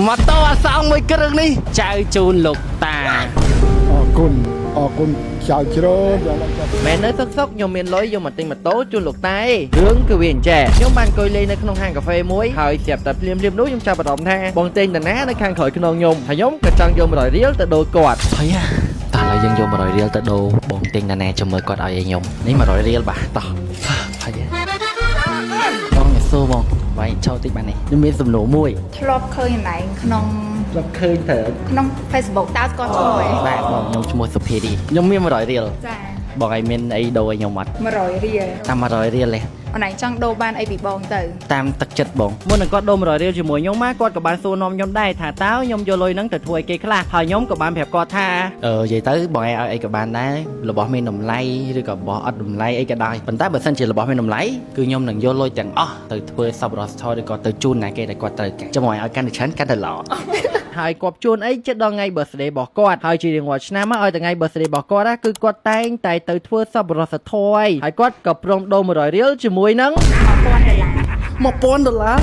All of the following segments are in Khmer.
ម៉ូតូអាសងមួយគ្រឿងនេះចៅជូនលោកតា អរគុណអរគុណចៅច្រើនយ៉ាងណាចា មែននៅសុកសុកខ្ញុំមានលុយយកមកទិញម៉ូតូជូនលោកតាឯងរឿងគឺវាអញ្ចេះខ្ញុំបានអង្គុយលេងនៅក្នុងហាងកាហ្វេមួយហើយស្រាប់តែភ្លាមភ្លាមនោះខ្ញុំចាប់អារម្មណ៍ថាបងទិញតាណានៅខាងក្រោយខ្នងខ្ញុំហើយខ្ញុំក៏ចង់យក100រៀលទៅដូរគាត់ហើយតើឥឡូវយើងយក100រៀលទៅដូរបងទិញតាណាចាំមើលគាត់ឲ្យឯខ្ញុំនេះ100រៀលបាទតោះហើយបងញ៉ាសួរបងបាយចូលតិចបាននេះខ្ញុំមានសំណួរមួយ ធ្លាប់ឃើញអណែងក្នុង ធ្លាប់ឃើញត្រូវ ក្នុង Facebook តើស្គាល់ឈ្មោះឯង បាទបងខ្ញុំឈ្មោះសុភារីខ្ញុំមាន100រៀល ចា បងឯងមានអីដូរឲ្យខ្ញុំអត់ 100រៀល តាម100រៀលទេ អណែងចង់ដូរបានអីពីបងទៅ តាមទឹកចិត្តបងមុននឹងគាត់ដូរ100រៀលជាមួយខ្ញុំមកគាត់ក៏បានសួរនាំខ្ញុំដែរថាតើខ្ញុំយកលុយហ្នឹងទៅធ្វើអីគេខ្លះហើយខ្ញុំក៏បានប្រាប់គាត់ថាអឺនិយាយទៅបងឯងឲ្យអីក៏បានដែររបស់មានតម្លៃឬក៏របស់អត់តម្លៃអីក៏ដោយប៉ុន្តែបើសិនជារបស់មានតម្លៃគឺខ្ញុំនឹងយកលុយទាំងអស់ទៅធ្វើសប្បុរសធម៌ឬក៏ទៅជូនណាគេដែលគាត់ត្រូវការចាំបងឯងឲ្យកាន់តែច្រើនកាន់តែល្អ ហើយគាត់ជួនអីចិត្តដល់ថ្ងៃ birthday របស់គាត់ហើយជារៀងរាល់ឆ្នាំឲ្យតែថ្ងៃ birthday របស់គាត់ណាគឺគាត់តែងតែទៅធ្វើសប្បុរសធម៌ហើយហើយគាត់ក៏ព្រមដូរ100រៀលជាមួយនឹង 1000ដុល្លារ 1000ដុល្លារ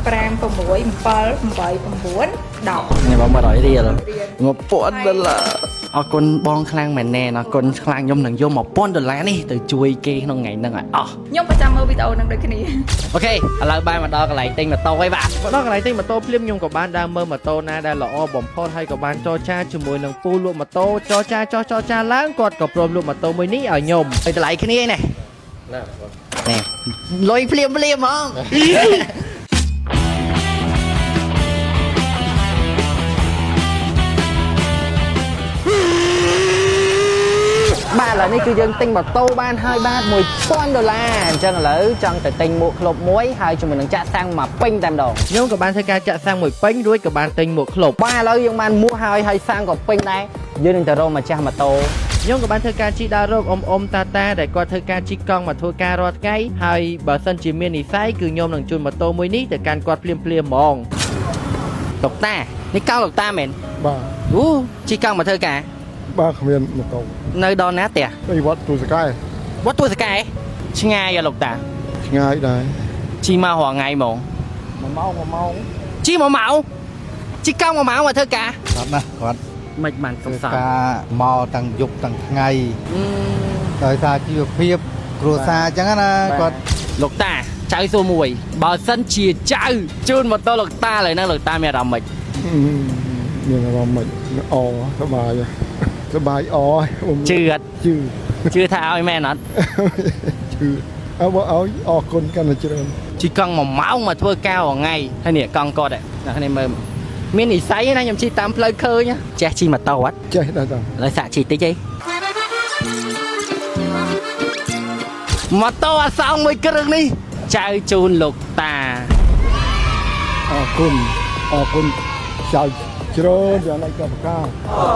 5 6 7 8 9 10 នេះបង100រៀល1000ដុល្លារអរគុណបងខ្លាំងមែនណែអរគុណខ្លាំងខ្ញុំនឹងយក1000ដុល្លារនេះទៅជួយគេក្នុងថ្ងៃហ្នឹងឲ្យអស់ ខ្ញុំប្រចាំមើលវីដេអូនឹងដូចគ្នា OK ឥឡូវបែរមកដល់កន្លែងទិញម៉ូតូហើយបាទមកដល់កន្លែងទិញម៉ូតូភ្លាមខ្ញុំក៏បានដើរមើលម៉ូតូណាដែលល្អបំផុតហើយក៏បានចរចាជាមួយនឹងពូលក់ម៉ូតូចរចាចោះចរចាឡើងគាត់ក៏ព្រមលក់ម៉ូតូមួយនេះឲ្យខ្ញុំហើយតម្លៃគ្នាឯនេះណែលុយភ្លាមភ្លាមហ្មង បាទឥឡូវនេះគឺយើងទិញម៉ូតូបានហើយបាទ1000ដុល្លារអញ្ចឹងឥឡូវចង់ទៅទិញមួកក្លុបមួយហើយជាមួយនឹងចាក់សាំងមកពេញតែម្ដងខ្ញុំក៏បានធ្វើការចាក់សាំងមួយពេញរួចក៏បានទិញមួកក្លុបបាទឥឡូវយើងបានមួកហើយហើយសាំងក៏ពេញដែរយើងនឹងទៅរកម្ចាស់ម៉ូតូខ្ញុំក៏បានធ្វើការជិះដើររកអ៊ំអ៊ំតាតាដែលគាត់ធ្វើការជិះកង់មកធ្វើការរាល់ថ្ងៃហើយបើសិនជាមាននិស័យគឺខ្ញុំនឹងជូនម៉ូតូមួយនេះទៅកាន់គាត់ភ្លាមភ្លាមហ្មងលោកតានេះកង់លោកតាមែន បាទ អូជិះកង់មកធ្វើការ បាទគ្មានម៉ូតូ នៅដល់ណាផ្ទះ អីវត្តទូសកែ វត្តទួសកែឆ្ងាយហ៎លោកតា ឆ្ងាយដែរ ជីមករាល់ថ្ងៃហ្មង 1ម៉ោង1ម៉ោង ជីមួយម៉ោងជីកង់មួយម៉ោងមកធ្វើការ អត់ណាគាត់ មិនបានស ធ្វើ ង្ស័យ ការមកទាំងយប់ទាំងថ្ងៃដោយសារជីវភាពគ្រួសារអញ្ចឹងណាគាត់ លោកតាចៅសួរមួយបើសិនជាចៅជូនម៉ូតូលោកតាឥឡូវហ្នឹងលោកតាមានអារម្មណ៍ម៉េច មានអារម្មណ៍មិនអសប្បាយសប្បាយអ ជឿអត់ ជឿ ជឿថាឲ្យមែនអត់ ជឿអើបើឲ្យអរគុណកាន់តែច្រើន ជីកង់មួយម៉ោងមកធ្វើការរាល់ថ្ងៃហើយនេះកង់គាត់អ្នកនេះមើលមាននិស័យណាខ្ញុំជិះតាមផ្លូវឃើញចេះជិះម៉ូតូអត់ ចេះដែរតា ឥឡូវសាកជិះតិចអីម៉ូតូអាសងមួយគ្រឿងនេះចៅជូនលោកតា អរគុណអរគុណចៅច្រើនយ៉ាងណាក៏ប្រការ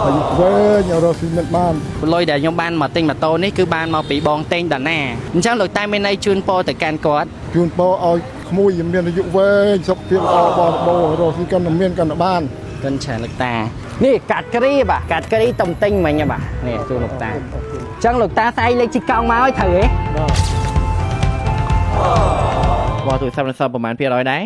ហើយវែងរកស៊ីមិត្តបាន លុយដែលខ្ញុំបានមកទិញម៉ូតូនេះគឺបានមកពីបងតេងតាណាអញ្ចឹងលោកតាមានន័យជូនពរទៅកាន់គាត់ ជូនពរឲ្យក្មួយមានអាយុវែងសុខភាពល្អបរិបូរណ៍រកស៊ីកាន់តែមានកាន់តែបាន កិនច្រើនលោកតានេះកាត់គ្រីបាទកាត់គ្រីតំទិញមិញហ៎បាទនេះជូនលោកតាអញ្ចឹងលោកតាស្អែកលេខជីកង់មកឲ្យត្រូវទេ បាទ បាទទូរស័ព្ទនៅសល់ប្រហែល200ដែរ